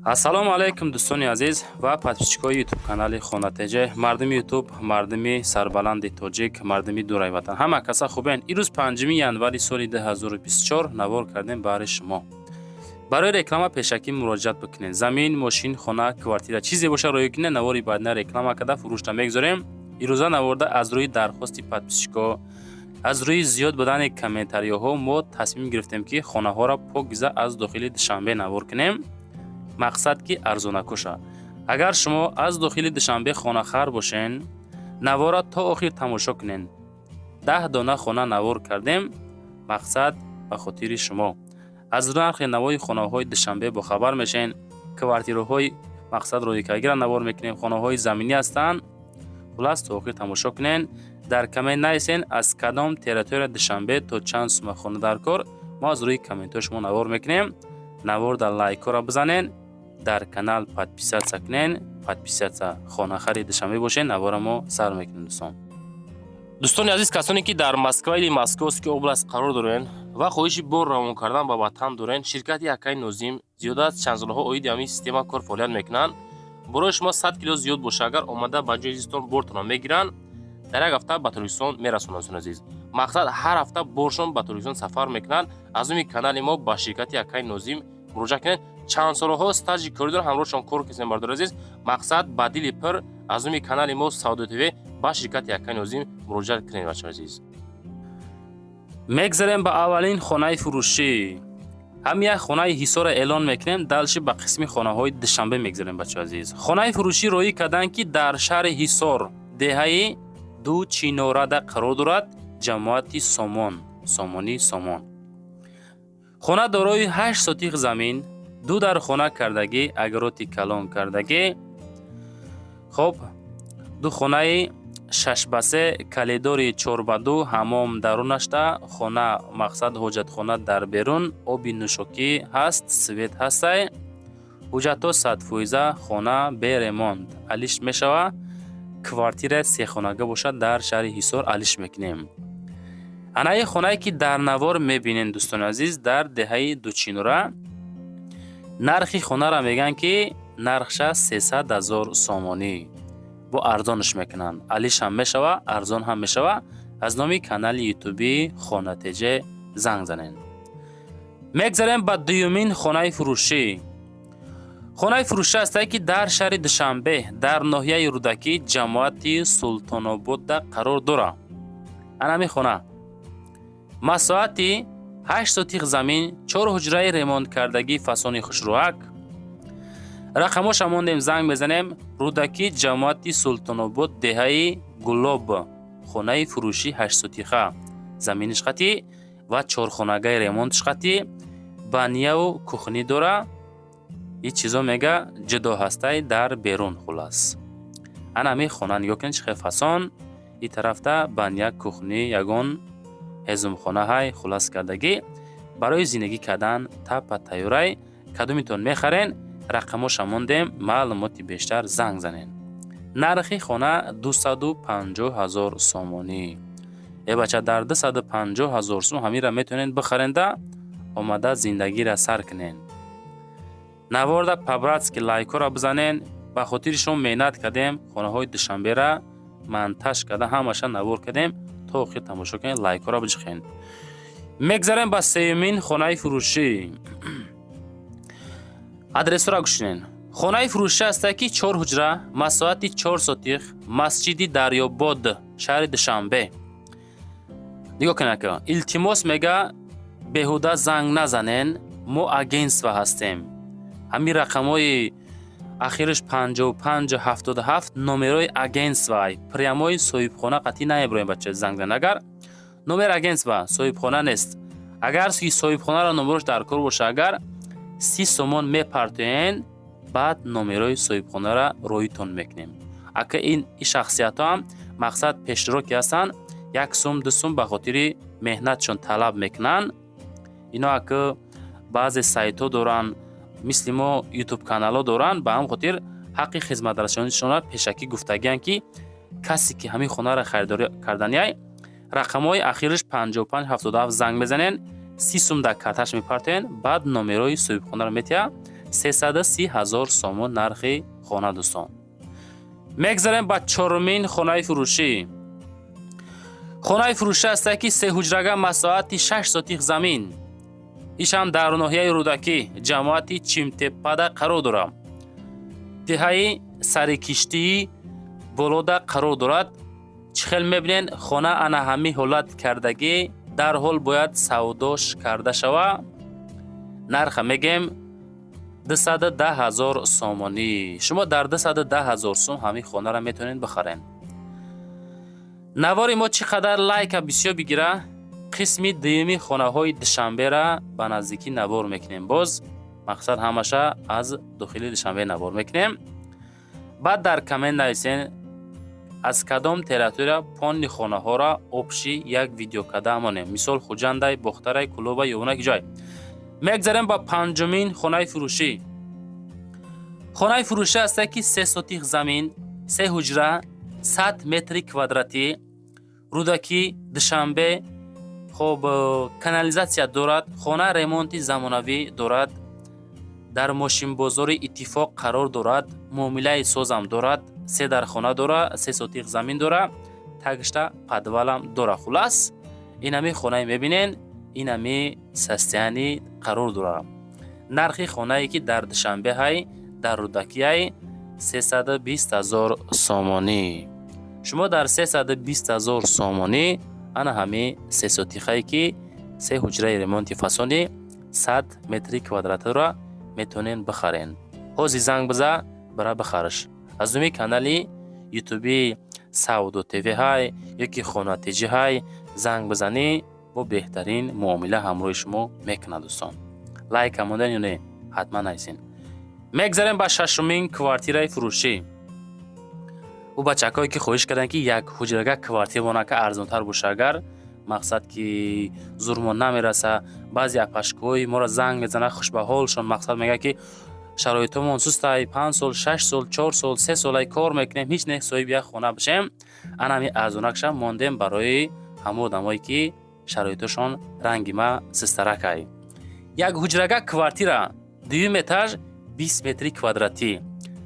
Ассалому алайкум, дӯстони азиз ва подписчикои Ютуб канали Хонатеҷе, мардуми Ютуб, мардуми сарбаланди тоҷик, мардуми дураи ватан. Ҳама каса хубен? Ирӯз 5 январи соли 2024 навор кардем баҳри шумо. Барои реклама пешакӣ муроҷиат бикунед. Замин, мошин, хона, квартира, чизе боша, роӣ кунед, навори баъдина реклама карда фурӯшта мегузорем. Ирӯза наворда аз рӯи дархости подписчико, аз рӯи зиёд будани комментарияҳо мо тасмим гирифтем, ки хонаҳоро покиза аз дохили Душанбе навор кунем. Мақсад, ки арзонакуша. Агар шумо аз дохили Душанбе хонахар бошен, навора то охир тамошо кунен. 10 дона хона навор кардем, мақсад, ба хотири шумо. Аз нархи навои хонаҳои Душанбе бохабар мешен. Квартираҳои, мақсад, роикагира навор мекунем, хонаҳои заминӣ ҳастанд. Хулас, то охир тамошо кунен. Дар коммент нависен, аз кадом территория Душанбе то чанд сума хона дар кор. Мо аз рӯи комментҳои шумо навор мекунем. Навор дар лайкҳоро бизанен, дар канал подписаться кунен, подписаться. Хонахари Душанбе бошен, навора мо сар мекунем, дӯстон. Дӯстони азиз, касоне ки дар Москва или Московский область қарор дорен ва хоҳиши бор равон кардан ба ватан дорен, ширкати акаи Нозим зиёда аз чанд солҳо оиди ҳамин система кор фаъолият мекунанд. Борои шумо 100 кило зиёд боша, агар омада ба ҷои зистон бортонро мегиранд, дар як ҳафта ба Тоҷикистон мерасонанд. Дӯстони азиз, мақсад, ҳар ҳафта боршон ба Тоҷикистон сафар мекунанд. Аз номи канали мо ба ширкати акаи Нозим муроҷиат кунед. Чанд солҳо стажи корӣ доранд, ҳамроҳшон кор кунем. Бардори азиз, мақсад, ба дили пир аз номи канали мо Савдо ТВ ба ширкати акаи Нозим муроҷиат кунед, бачаҳои азиз. Мегзарем ба аввалин хонаи фурӯшӣ. Ҳам як хонаи Ҳисорро эълон мекунем, дальше ба қисми хонаҳои Душанбе мегзарем, бачаҳои азиз. Хонаи фурӯшӣ роӣ карданд, ки дар шаҳри Ҳисор, деҳаи Ду Чинорада қарор дорад, ҷамоати Сомон, Сомонӣ, Сомон. Хона дорои 8 сотих замин, ду дар хона кардагӣ, огороди калон кардагӣ. Хоб, ду хонаи 6 ба 3, коридори 4 ба 2, ҳаммом дарунашта, хона, мақсад, ҳоҷатхона дар берун, оби нӯшокӣ ҳаст, свет ҳастай. Ҳуҷҷатҳо 100%, хона бе ремонт, алиш мешава. Квартира сехонага бошад, дар шаҳри Ҳисор алиш мекунем. Анаи хонае ки дар навор мебинем, дӯстони азиз, дар деҳаи Дучинура. Нархи хонаро мегӯянд, ки нархша 300 000 сомонӣ. Бо арзонаш мекунанд, алиш ҳам мешава, арзон ҳам мешава. Аз номи канали ютубии Хонатеҷе занг занед. Мегзарем ба дуюмин хонаи фурӯшӣ. Хонаи фурӯшӣ ҳастае, ки дар шаҳри Душанбе, дар ноҳияи Рӯдакӣ, ҷамоати Султонободда қарор дорад. Анами хона масоҳати 8 сотих замин, чор ҳуҷраи ремонткардагӣ, фасони хушрӯак. Рақамоша мондем, занг мезанем. Рӯдакӣ, ҷамоати Султонобод, деҳаи Гулоб. Хонаи фурӯшӣ 8 сотиха, заминиш қатӣ ва чорхонагаи ремонтш қатӣ, баняву кухни дора. Ин чизо, мега, ҷудо ҳастай дар берун. Хулас, ана ҳамин хона, нигоҳ кунед, чӣ хел фасон. Ин тарафта баня, кухни, ягон ҳезумхона ҳай. Хулас, кардагӣ, барои зиндагӣ кардан тапа тайёрай. Кадомитон мехарен, рақамоша мондем, маълумоти бештар занг занед. Нархи хона 250 000 сомонӣ. Э бача, дар 250 000 сум ҳаминро метавонед бихаренда, омада зиндагиро сар кунед. Наворда по-братски лайкҳоро бизанен. Ба хотири шумо меҳнат кардем, хонаҳои Душанбера монтаж карда, ҳамаша навор кардем. То охир тамошо кунед, лайкҳоро биҷихен. Мегзарем ба сеюмин хонаи фурӯшӣ. Адресҳоро гӯш кунед. Хонаи фурӯшӣ ҳастае, ки чор ҳуҷра, масоҳати 4 сотих, масҷиди Дарёбод, шаҳри Душанбе. Нигоҳ кунед, ака. Илтимос, мега, беҳуда занг назанен, мо агентство ҳастем. Ҳамин рақамҳои ахираш 55 77 номерои агентствоай, прямой соҳибхона қатъӣ намебироем. Бача, занг зан, агар номер агентства, соҳибхона нест. Агар соҳибхонаро номерош дар кор боша, агар 30 сомон мепартоен, баъд номерои соҳибхонаро роитон мекунем. Ака, ин шахсиятҳо ҳам, мақсад, пешроки ҳастанд, як сум, ду сум ба хотири меҳнатшон талаб мекунанд. Ино, ака, баъзе сайтҳо доранд, мисли мо ютуб каналҳо доранд. Ба ҳамин хотир ҳаққи хизматрасонишонро пешакӣ гуфтагианд, ки касе ки ҳамин хонаро харидорӣ карданиай, рақамҳои ахираш 55 77 занг мезанен, 30 сум дар карташ мепартоен, баъд номерои соҳибхонаро метиҳад. 330 ҳазор сомон нархи хона, дӯстон. Мегзарем ба чорумин хонаи фурӯшӣ. Хонаи фурӯшӣ аста, ки сеҳуҷрага, масоҳати 6 сотих замин. Ишам дар ноҳияи Рӯдакӣ, ҷамоати Чимтеппада қарор дорад, деҳаи Сарикиштии болода қарор дорад. Чӣ хел мебинен, хона ана ҳамин ҳолат кардагӣ, дарҳол бояд савдош карда шава. Нарха мегем, 210 ҳазор сомонӣ. Шумо дар 210 ҳазор сум ҳамин хонаро метавонед бихарен. Навори мо чӣ қадар лайка бисёр бигира, қисми дуюми хонаҳои Душанбера ба наздикӣ навор мекунем. Боз мақсад, ҳамаша аз дохили Душанбе навор мекунем. Баъд дар коммент нависен, аз кадом территория полный хонаҳоро общий як видео карда монем. Мисол, Хуҷандай, Бохтарай, Кӯлоба ё онаки ҷой. Мегзарем ба панҷумин хонаи фурӯшӣ. Хонаи фурӯшӣ аста, ки 3 сотих замин, се ҳуҷра, 100 метри квадратӣ, Рӯдакӣ, Душанбе. Хоб, канализатсия дорад, хона ремонти замонавӣ дорад, дар мошинбозори Иттифоқ қарор дорад, муомилаи созам дорад, се дархона дора, 3 сотих замин дора, тагишта подвалам дора. Хулас, инами хонае мебинен, инами состояние қарор дора. Нархи хонае, ки дар Душанбе ҳай, дар Рӯдакиай, 320 ҳазор сомонӣ. Шумо дар 320 ҳазор сомонӣ ана ҳами сесотихае, ки се ҳуҷраи ремонти фасони, 100 метри квадратиро метавонед бихарен. Ҳозир занг биза, бара бихараш. Аз номи канали ютуби Савдо ТВ ҳай ёки Хона ТЖ ҳай занг бизанӣ, бо беҳтарин муомила ҳамроҳи шумо мекунад. Дӯстон, лайка мондан ё не, ҳатман нависен. Мегзарем ба шашумин квартираи фурӯшӣ. Ӯ бачакҳое, ки хоҳиш карданд, ки як ҳуҷрага квартира монака арзонтар боша, агар мақсад, ки зурмон намераса. Баъзе апашкаҳои моро занг мезанад, хушбаҳолшон, мақсад, мегӯяд, ки шароитомон сустай, 5 сол, 6 сол, 4 сол, 3 солай кор мекунем, ҳеҷ не соҳиби як хона бошем. Анами арзонакша мондем барои ҳамон одамое, ки шароитошон ранги ма систаракай. Як ҳуҷрага квартира, дуюм этаж, 20 метри квадратӣ,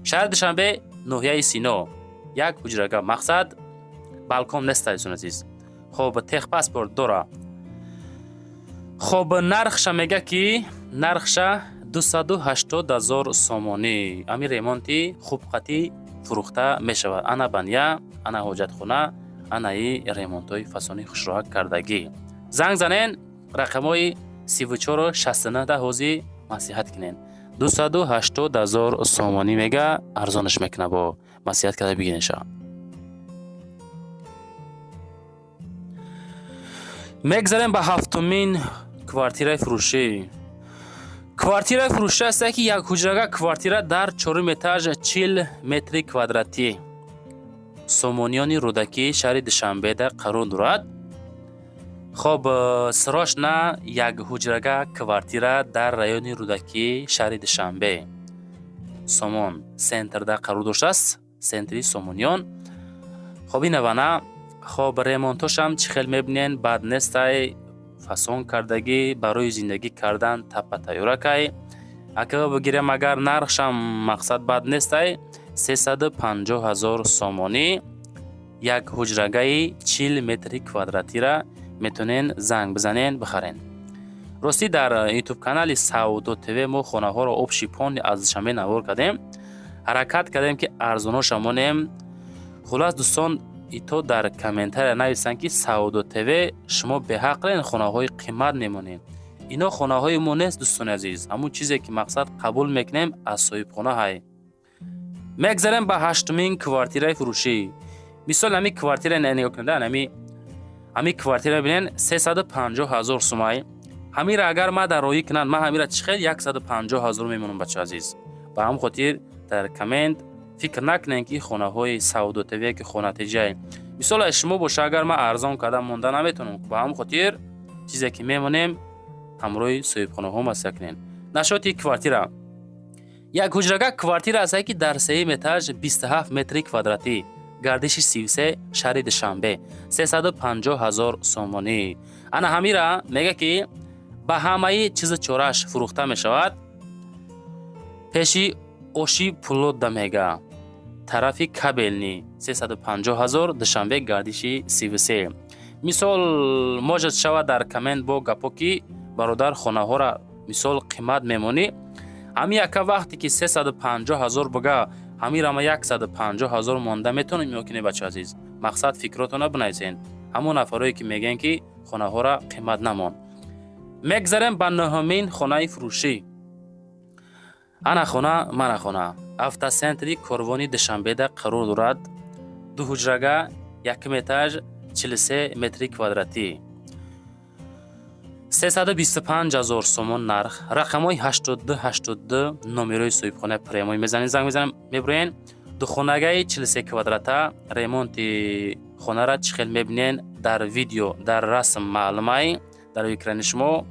шаҳри Душанбе, ноҳияи Сино. Як ҳуҷрага, мақсад, балкон неста, дӯстони азиз. Хоб, техпаспорт дора. Хоб, нархша мега, ки нархша 280 ҳазор сомонӣ. Ами ремонти хубқатӣ фурӯхта мешавад. Ана баня, ана ҳоҷатхона, анаи ремонтҳои фасони хушроҳат кардагӣ. Занг занен, рақамҳои 34 69 да ҳозир маслиҳат кунен. 280 ҳазор сомонӣ мега, арзонаш мекуна, бо маслиҳат карда бигиренша. Мегзарем ба ҳафтумин квартираи фурӯшӣ. Квартираи фурӯшӣ аста, ки як ҳуҷрага квартира дар чорум этаж, 40 метри квадратӣ, Сомониёни Рӯдакӣ, шаҳри Душанбеда қарор дорад. Хоб, срочно як ҳуҷрага квартира дар райони Рӯдакӣ, шаҳри Душанбе, Сомон центрда қарор доштааст, центри Сомониён. Хоб, инавана. Хоб, ремонтошам чӣ хел мебинен, бад нестай, фасон кардагӣ, барои зиндагӣ кардан тапа тайёракай. Ака бигирем, агар нархшам, мақсад, бад нестай, 350 ҳазор сомонӣ як ҳуҷрагаи 40 метри квадратира метавонен занг бизанен, бихарен. Ростӣ, дар ютуб канали Савдо ТВ мо хонаҳоро общий полный аз Душанбе навор кардем, ҳаракат кардем, ки арзоноша монем. Хулас, дӯстон, ито дар комментария нависанд, ки Савдо ТВ, шумо беҳақлен, хонаҳои қимат мемонед. Ино хонаҳои мо нест, дӯстони азиз, ҳамун чизе, ки, мақсад, қабул мекунем, аз соҳибхона ҳай. Мегзарем ба ҳаштумин квартираи фурӯшӣ. Мисол, ҳами квартира нигоҳ кунед, ҳами квартира бинен, 350 ҳазор сумай. Ҳамира агар ма дар роҳӣ кунанд, ман ҳамира чӣ хел 150 ҳазор мемонам, бача азиз? Ба ҳамн хотир дар коммент фикр накунем, ки хонаҳои Савдо ТВ, ки Хона ТЖ, мисол, аз шумо боша, агар ман арзон карда монда наметавонам. Ба ҳамн хотир чизе, ки мемонем, ҳамроҳи соҳибхонаҳо маслиҳат кунем. Нашоти квартира: як ҳуҷрага квартира аст, ки дар сеюм этаж, 27 метри квадратӣ, Гардиши 33, шаҳри Душанбе, 350 ҳазор сомонӣ. Ана ҳамира мега, ки ба ҳамаи чизу чорааш фурӯхта мешавад. Пеши оши пулода мега, тарафи Кабельный, 350 ҳазор, Душанбе, Гардиши 33. Мисол, может шавад, дар коммент бо гапо, ки бародар, хонаҳоро мисол қимат мемонӣ. Ҳами яка вақте ки 350 ҳазор буга, ҳамирама 150 ҳазор монда метавонем ё ки не, бача азиз? Мақсад, фикротона бинависен, ҳамон нафарое ки мегӯянд, ки хонаҳоро қимат намон. Мегзарем ба нӯҳумин хонаи фурӯшӣ. Ана хона, мана хона автоцентри Корвони Душанбеда қарор дорад. Ду ҳуҷрага, якум этаж, 43 метри квадратӣ, 325 ҳазор сомон нарх. Рақамҳои 82 82 номерои соҳибхона, прямой мезанед, занг мезанем, мебироен. Духонагаи 43 квадрата, ремонти хонара чӣ хел мебинен дар видео, дар расм маълумай дар экрани шумо.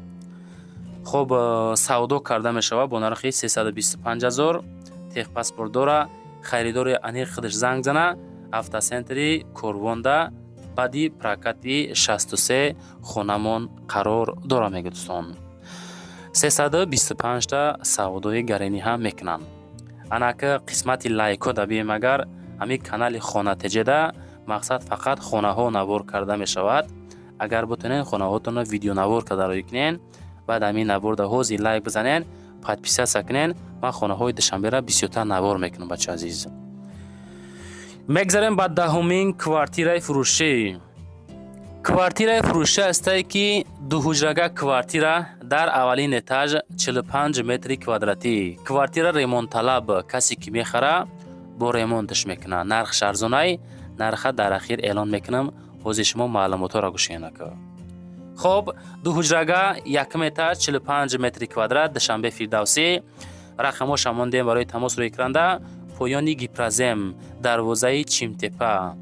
Хуб, савдо карда мешавад бо нархи 325 ҳазор. Техпаспорт дора. Харидори аниқ худаш занг зана. Автоцентри Корвонда, баъди прокати 63 хонамон қарор дора, мега дӯстон. 325-та савдои гаренӣ ҳам мекунанд. Анака қисмати лайкҳо да бием. Агар ҳамин канали Хона Теҷеда, мақсад, фақат хонаҳо навор карда мешавад. Агар бутонен, хонаҳотонро видеонавор карда рӯй кунен, баъд ҳамин наворда ҳозир лайк бизанен, подписаться кунен, ман хонаҳои Душанберо бисёртар навор мекунам, бача азиз. Мегзарем ба 10-умин квартираи фурӯшӣ. Квартираи фурӯшӣ ҳастае, ки дуҳуҷрага квартира дар аввалин этаж, 45 метри квадратӣ. Квартира ремонтталаб, касе ки мехара, бо ремонташ мекунад. Нархш арзонай, нарха дар ахир эълон мекунам. Ҳозир шумо маълумотҳоро гӯшена. Хоб, дуҳуҷрага, якум этаж, 45 метри квадрат, Душанбе, Фирдавсӣ. Рақамҳоша мондем барои тамос рӯи экранда. Поёни Гипрозем, дарвозаи Чимтепа,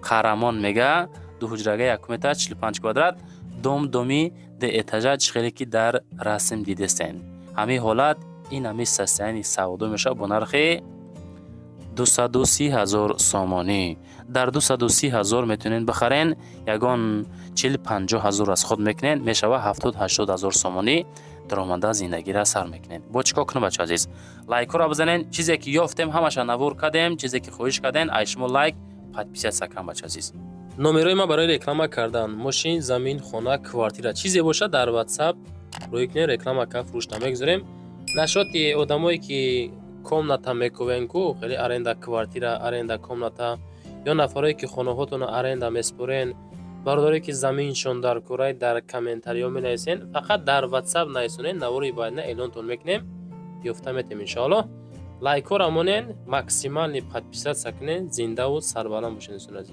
Қаҳрамон мега. Дуҳуҷрага, якум этаж, 45 квадрат, дом, доми ду этажа, чӣ хеле ки дар расм дидестен. Ҳамин ҳолат, ин ҳамин состояние савдо мешавад бо нархи 230 ҳазор сомонӣ. Дар 230 ҳазор метавонед бихарен. Ягон 40-50 ҳазор аз худ мекунед, мешавад 70-80 ҳазор сомонӣ. Даромада зиндагиро сар мекунед. Бо чӣ кор кунем, бача азиз? Лайкҳоро бизанен. Чизе ки ёфтем, ҳамаша навор кардем. Чизе ки хоҳиш кардем, ай шумо лайк, подписаться кан, бача азиз. Номерои ман барои реклама кардан мошин, замин, хона, квартира, чизе бошад, дар Ватсап рӯй кунед. Реклама ка фурӯш намегузорем. Нашоти одамое ки комната мекувен ку, хеле аренда квартира, аренда комната, ё нафарое ки хонаҳотонро аренда меспорен, бародаре ки заминшон дар курай, дар комментариҳо менависен. Фақат дар Ватсап нависонед, навори баъдина эълонтон мекунем, ёфта метем, иншоаллоҳ. Лайкҳоро монен, максимальный подписаться кунед. Зиндаву сарбаланд бошед, дӯстони азиз.